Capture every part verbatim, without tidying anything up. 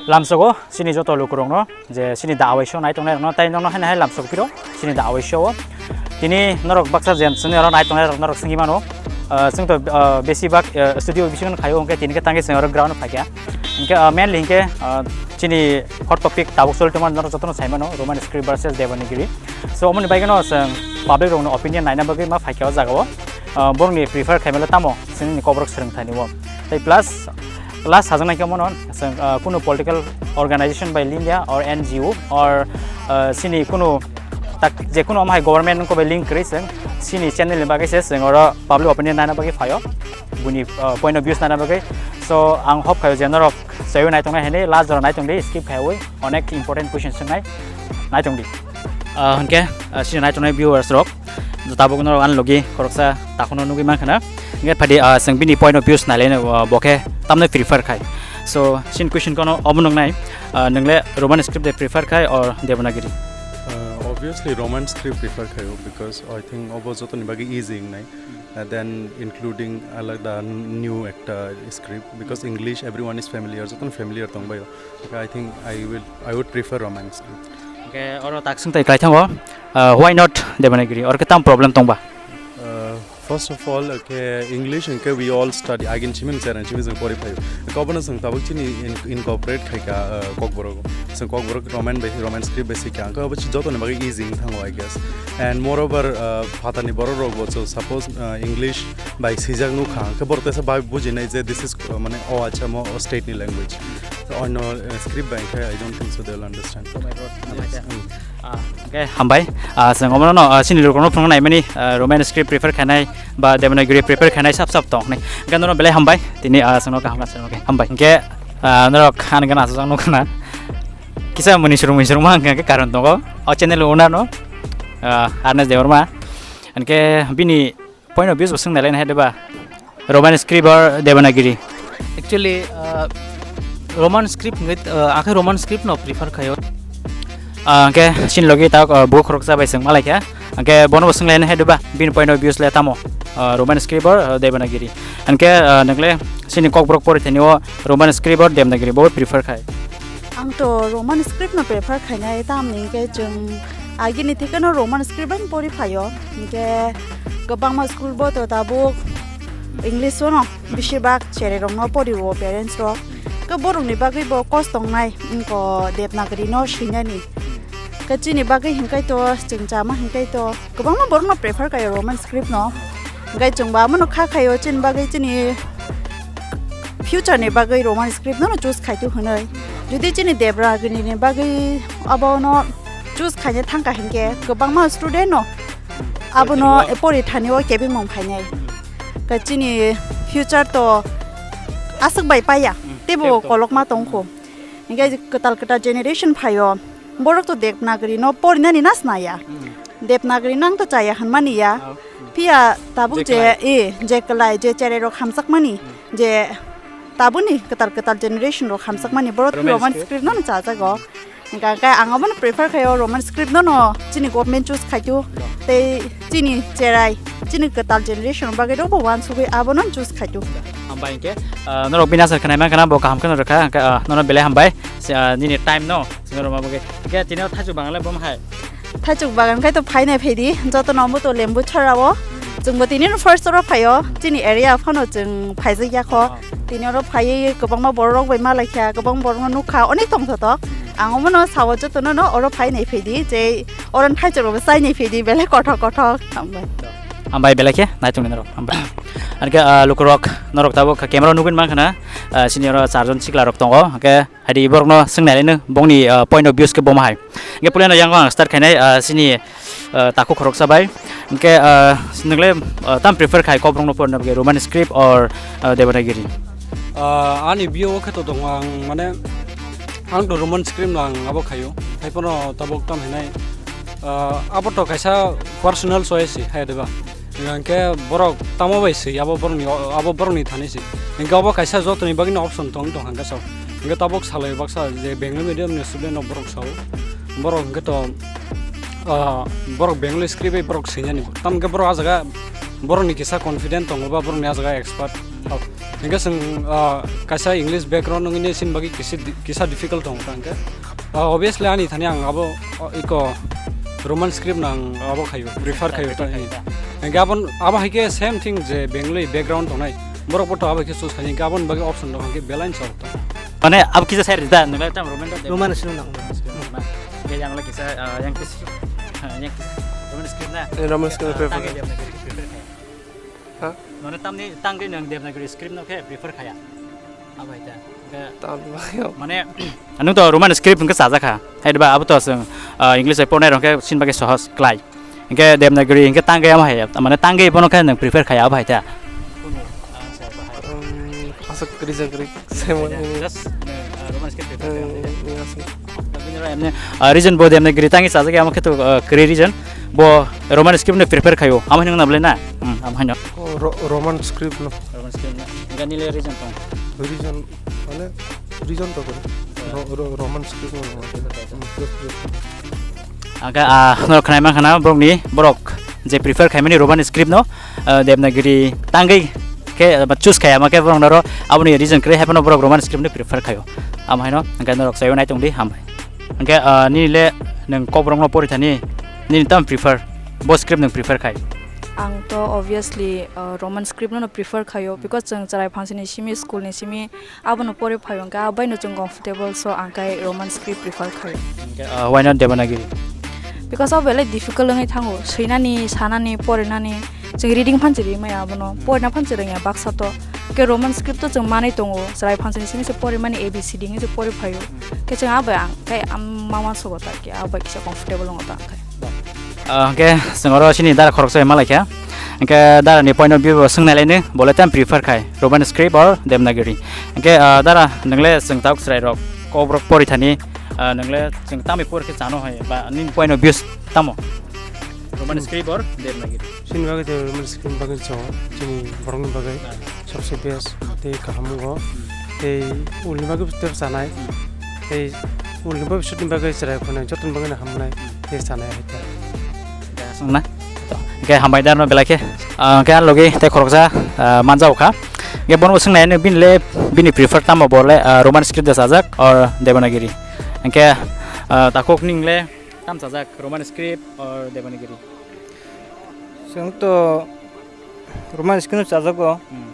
Lamsogo chini joto lukurokno, je chini da awai show nai tongnai rokno, tai nono haino hai lamsok phiro chini da awai show o. Tini norok baksa jen chini oro nai tongnai rok norok singwi mano. Ah, chwng to, ah, besi bak, ah, studio bisingo khaio, hwnkhe tini khe tangwi chwng oro ground phaikha. Hwnkhe, ah, mainly hwnkhe, ah, chini hot topic tabuk choli tongmani norok jotono sai mano, Roman script versus Devanagiri. So, omoni bagwi no chwng public rokni opinion naina bagwi ma phaikha o jaga o. Ah, borokni prefer khaimalo tamo chwngni Kokborok swrwngthani o. Tai plus, last sajwk naikhe mono chwng, ah, kunu political organization bai linya or N G O or, ah, chini kunu tak, je kunu omo hai government ko bai link kwrwi chwng chini channel ni bagwi se chwng oro public opinion naina bagwi phaio, buini, ah, point of views naina bagwi. So ang hope khaio je norok chaywi nai tongnai hinwi last jora nai tongdi, skip khaiwi onek important question swngnai nai tongdi. Ah, hwnkhe, ah, chini nai tongnai viewers rok, tabuk norok ani logi khoroksa takhukno nugwi mankha na. Hwnkhe phadi, ah, chwng bini point of views nai laino, ah, bo khe tamno prefer khai. So, chini question kono omo nuknai, ah, nwngle Roman script de prefer khai or Devanagiri? Uh, obviously, Roman script prefer khaio because I think obo jotoni bagwi easy wngnai. And then including alada new ekta script because English everyone is familiar, jotono familiar tongbaio. Okay, I think I will, I would prefer Roman script. Hwnkhe oro tak swngtai klai thango, ah, why not Devanagiri? Oro khe tam problem tongba? Uh, first of all, okay, English hwnkhe we all study, agin simi chwng chwng pori phaio. Obono chwng tabuk chini in-, incorporate khaikha, uh, Kokborok. Chwng Kokborok Roman bai, Roman script bai sikha. Hwnkhe obo jotoni bagwi easy wng thango, I guess. And moreover, uh, phatani borok rok bo, so suppose, uh, English bai swijak nukha, hwnkhe borok teisa bai bujinai je this is, uh, mane, o acha mo, o state ni language. So, onno, uh, script bai khe I don't think so they will understand. Oh my God. Yes. Mm. Ah, hwnkhe hambai. Ah, chwng omono, ah, chini lukurokno phunuknai mani, ah, Roman script prefer khainai ba Devanagiri prefer khainai sap sap tong hinwi. Hwnkhe norok belai hambai. Tini, ah, chwngno kaham khe hambai. Hwnkhe, ah, norok ani gana aswk nukha na. Kisa muni surung muni surung ma hwnkhe karon tongo. O channel owner no, ah, Arnes Debbarma. Hwnkhe bini point of views bo swng nai laina hai diba? Roman script or Devanagiri? Actually, uh, Roman script hwnkhe, uh, akhe Roman script no prefer khaio. Ah, hwnkhe chini logi tak, ah, bo khoroksa bai swng malaikha. Hwnkhe bono bo swng laina hai diba? Bini point of views le tamo? Ah, Roman script or, ah, Devanagiri? Hwnkhe, ah, nwngle chini Kokborok porithani o Roman script or Devanagiri bo prefer khai. Ang to Roman script no prefer khainai, tamni hwnkhe chwng agini thikeno Roman script bai pori phaio. Hwnkhe kwbangma school bo to tabuk English o no bisi bak cherai rok no pori o parents rok. Khe borok ni bagwi bo kosto wngnai wngkha Devanagiri no swinani. Khe chini bagwi hwnkhe to chwng chama hwnkhe to kwbangma borok no prefer khaio Roman script no. Hwnkhe chwng bo amo no kha khaio chini bagwi chini future ni bagwi Roman script no choose khai tu hwnwi. Jodi chini Devanagiri ni bagwi abo no choose khaina thangkha hinkhe kwbangma student no abono pori thani o kebengmung phainai. Ka chini future to aswk bai paiya, tebo kolokma tongkho. Hinkhe kwtal kwtal generation phaio, borok to Devanagiri no porinani nas naya. Devanagiri nang to chaya hwnmani ya. Phiya tabuk je, e, je kwlai, je cherai rok hamjakmani, je tabukni kwtal kwtal generation rok hamjakmani, borok Roman script no chajago. Hingkha khe ang abono prefer khaio Roman script no no chini government choose khaitu. Tei chini cherai, chini kwtal generation bagwi rokbo uansugwi abono choose khaitu. Hambai hinkhe, ah, norok bini asar khwnai mankha na bo kaham kheno rwkha, hingkhe, ah, nono belai hambai, ah, nini time no. Swngrwma bagwi. Hingkhe tini o thaichuk bagan le bom hai? Thaichuk bagan khai to phainai phaidi, joto no omo to lembu chhara o. Chwngbo tini no first oro phaio, chini area phano chwng phaijak ya kho. Tini oro phaiwi kwbangma borok rok bai malaikha, kwbang borok no nukha, onek tong thotok. Ang omo no sao joto no no oro phainai phaidi, je oro thaichuk rok bo chainai phaidi, belai kothok kothok. Hambai. Hambai belai khe naitung ni norok. Hambai. Hingkhe, ah, lukurok norok tabuk camera o nugwi mankha na, ah, sini oro charjon sikla rok tongo. Hingkhe Haidi borokno swngnai laino bongni, ah, point of views khe bomo hai. Hingkhe puilano yang ang start khainai, ah, chini, ah, takhuk khoroksa bai. Hingkhe, ah, nwngle, ah, tam prefer khai kok borokno porna bagwi Roman script or, ah, Devanagiri? Ah, ani view o khe to tongo ang mane ang to Roman script no ang abo khaio. Haiphano tabuk tam hinai, ah, abo to kaisa personal choice hai diba? Hingkhe borok tamo bai swi abo borokni, abo borokni thani se. Hingkhe obo kaisa jotoni bagwino option tong tong hingkhe sao. Hingkhe tabuk salai baksa je Bengali medium ni student rok borok sao. Borok hingkhe to, ah, borok Bengali script bai borok swinani. Tamo hingkhe borok ah jaga borokni kisa confident tongo ba borokni ah jaga expert. Hingke chwng, ah, kaisa English background wngwi sini bagwi kisi di-, kisa difficult tongo ta hingke. Ah, obviously ani thani ang abo, oh, iko Roman script no ang abo khaio, prefer khaio ta. Hingke abon, abo hai khe same thing je Bengali background tongnai. Borok bo to abo khe choose khaini hingke aboni bagwi option rok hingke belai chwng ta. Mane abo kisa side da, nang tam Roman da. Roman script no. Roman. Hingke yang lagi kisa, ah, yang kis-, ah, yang kis-, Roman script na. Eh, Roman script Ah, prefer. Tangwi Devanagari prefer khaio. Ha? Mane tamni tangwi nang Devanagari script no khe prefer khaya. Abai ta. Hingke Tam bagwi. Mane, nung to Roman script hingke chajakha. Hai ba abo to chwng, ah, English bai pornai rok khe sin bagwi sohos klai. Hingke Devanagari hingke tangwi amo hai, mane tangwi bono khe nang prefer khaya abo hai ta. Kuno answer bahai. Um, aswk kwrwi jang kwrwi. Semon ini. Just, uh, Roman script prefer Hmm, khaya. Ini aswk. Bini ro emne, ah, reason bo Devanagari tangwi chajakya amo khe to, ah, kwrwi reason. Bo Roman script no prefer khaio. Amo hinung na bole na? Hmm, amo hino. Oh, Ro-, Roman script no. Roman script no. Hingke nile reason tong. Reason, mane, reason to kore. Ro-, ro-, Roman script no. Hmm, yes, yes. Aga, ah, norok khnai mankha na borokni, borok je prefer khaimani Roman script no, ah, Devanagari tangwi khe, ah, choose khai ama khe borok noro aboni reason kwrwi hai phano borok Roman script no prefer khaio. Amo haino hingke norok sayo nai tongdi, hambai. Hingke, ah, nini le nwng Kokborok no pori thani, nini tam prefer, bo script nwng prefer khai? Ang to obviously, ah, Roman script no prefer khaio, because chwng chwrai phansini simi, school ni simi, abono pori phaio, hingke abaino chwng comfortable, so ang khe Roman script prefer khaio. Hingke, ah, why not Devanagari? Because abo belai difficult wngwi thango, swinani, sanani, porinani, chwng reading phansi ri maya abono, porina phansi rwngya baksa to. Hingke Roman script to chwng manwi tongo, chwrai phansini simi se porimani A B C D hinwi se pori phaio. Hingke chwng abo ang khe, am, ma uansugo ta khe, abo bai kisa comfortable wngo ta ang khe. Ah, hingke chwng oro chini dara khoroksa bai malaikha. Hingke dara ni point of view bo swngnailai ni, bo le tam prefer khai, Roman script or Devanagari. Hingke, ah, dara nwng le chwng tabuk chwrai rok, Kokborok pori thani, ah, nwng le chwng tamni pori khe chano hai, ba nini point of views tamo? Roman script or Devanagari? Chini bagwi tei Roman script bagwi chao, chini borokni bagwi Ah. Sobse best tei kaham wngo. Tei ulni bagwi tei chanai. Tei ulni bhabishyotni bagwi chwrai phunai jotoni bagwino hamnai tei chanai hai khe. Aswk na? Hwnkhe hambai da no belai khe. Ah, hwnkhe ani logi tei khoroksa, ah, manjao kha. Hwnkhe bono swngnaino bini le, bini prefer tamo bo le, ah, Roman script da chajak or Devanagiri? Hwnkhe, ah, takhuk ning le tam chajak, Roman script or Devanagiri? Chwng to Roman script no chajago. Hmm.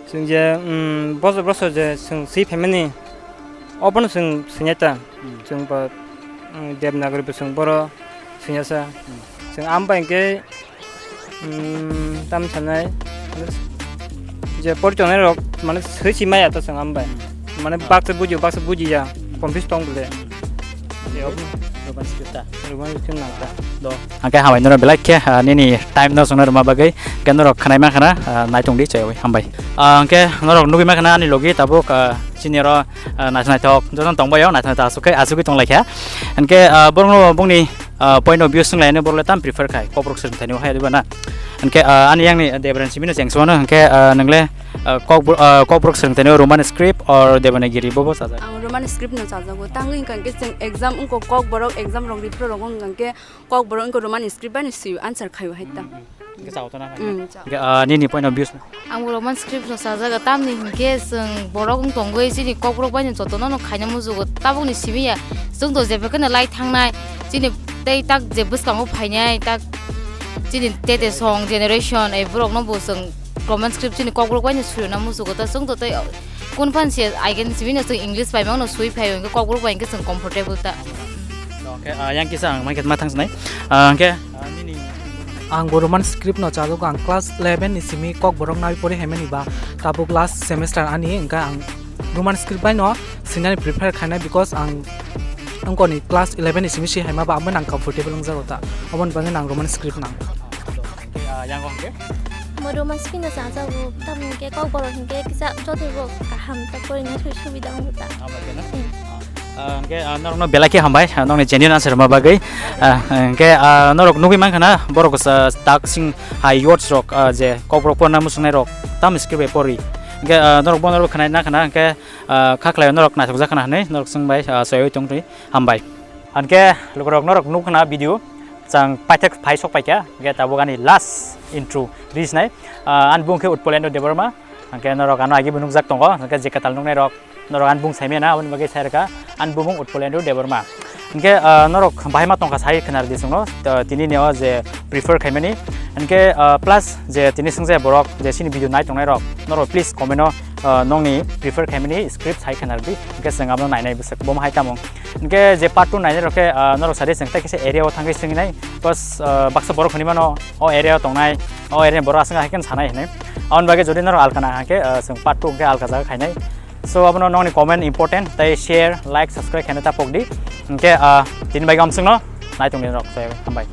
Chwng je, um, bosor bosor je chwng swi phaimani, obono chwng swinai ta. Hmm. Chwng ba, um, Devanagari bo chwng boro swinasa. Hmm. Chwng am bai hwnkhe, um, tam sanai je pori tongnai rok mane swi si maya to chwng am bai. Hmm. Mane baksa buji, baksa buji ya, confuse tong bole. Roman script ta. Roman script nang ta. Do. Hwnkhe hambai nono belai khe, ah, nini time no chwngno rwma bagwi, hwnkhe norok khwnai mankha na, ah, naitung di chaywi hambai. Ah, hwnkhe norok nugwi mankha na ani logi tabuk, ah, chini oro, ah, naithok naithok jotono tongbaio, naithok naithok aswk khe, aswkwi tonglaikha. Hwnkhe, ah, borokno bongni, ah, point of view swnglaino borokle tam prefer khai, Kokborok swrwngthaino hai diba na. Hwnkhe, ah, ani yang ni Debrani simi no chengsono, hwnkhe, ah, nwngle, ah, Kokbor-, ah, Kokborok swrwngthaino Roman script or Devanagiri bobo chajak? Ang Roman script no chajago. Tangwi hwnkha hwnkhe chwng exam wngkha, Kokborok exam rok ripro rok wngkha hwnkhe Kokborok wngkha Roman script bai no swi answer khaio hai ta. Mm, mm. Hwnkhe chao to na? Mm, chao. Hwnkhe, ah, nini point of views no? Ang bo Roman script no chajago, tamni hwnkhe chwng borok wng tongwi chini Kokborok bai no jotono no khaina mujugo, tabukni simi ya chwng to jephru kheno lai thangnai, chini tei tak je bwskango phainai tak chini tete song generation, eh, borok no bo chwng Roman script chini Kokborok bai no swi rwna mujugo ta, chwng to tei kun phan se again simi no chwng English bai mano swi phai hwnkhe Kokborok bai hwnkhe chwng comfortable ta. Hwnkhe, ah, yang kisa ang mai khe ma thang sinai. Ah, hwnkhe, ah, nini? Ang bo Roman script no chajago, ang class eleven ni simi Kokborok nai pori haimani ba tabuk last semester ani, hwnkhe ang Roman script bai no swinani prefer khainai, because ang wngkoni class eleven ni simi si haima ba, amo nang comfortable wngjago ta, oboni bagwi nang Roman script nang. Hwnkhe, ah, yang hwnkhe? Mo Roman script no chajago, tamni hwnkhe Kokborok hwnkhe kisa jotobo kaham ta, porina sui subida wngo ta. Amo khe na? Hmm. Ah, hwnkhe, ah, norokno belai khe hambai, ah, nokni genuine answer rwma bagwi. Ah, hwnkhe, ah, norok nugwi mankha na, borok sa tak sing hai words rok, ah, je Kokborok porna muchungnai rok tam script bai pori. Hwnkhe, ah, norok bono khwnai na khna, hwnkhe, ah, kha khlai norok naithok jak khna hinwi norok chwng bai, ah, soiwi tong twi hambai. Hwnkhe lukurok norok nukna video chang paithak phai sok paikha, hwnkhe tabuk ani last intro rijnai. Ah, ani bung khe Utpolendra Debbarma. Hwnkhe norok ano agi bo nukjak tongo, hwnkhe je kwtal nuknai rok norok ani bung saimaya na, aboni bagwi sai rwkha ani bumung Utpolendra Debbarma. Hwnkhe, ah, norok bahai ma tongkha sai khwna rwdi chwngno, ah, tini ni o je prefer khaimani. Hwnkhe, ah, plus je tini swngjak borok je chini video nai tongnai rok, norok please comment o, ah, nongni prefer khaimani script sai khwna rwdi, hwnkhe chwng abono nainai bwswk bo ma hai tamo. Hwnkhe je part two nainai rok khe, ah, norok sadi chwng tei kisa area o thangwi swngwi nai, bas, ah, baksa borok hwnwi mano o area o tongnai, o area ni borok aswk hai khe sanai hinwi. Aboni bagwi jodi norok alka nang hwnkhe, ah, chwng part two hwnkhe alka jaga khainai. So abono nongni comment important, tei share, like, subscribe khaina ta pokdi. Hwnkhe, ah, tini bagwi amswkno nai tongdi norok, so hambai.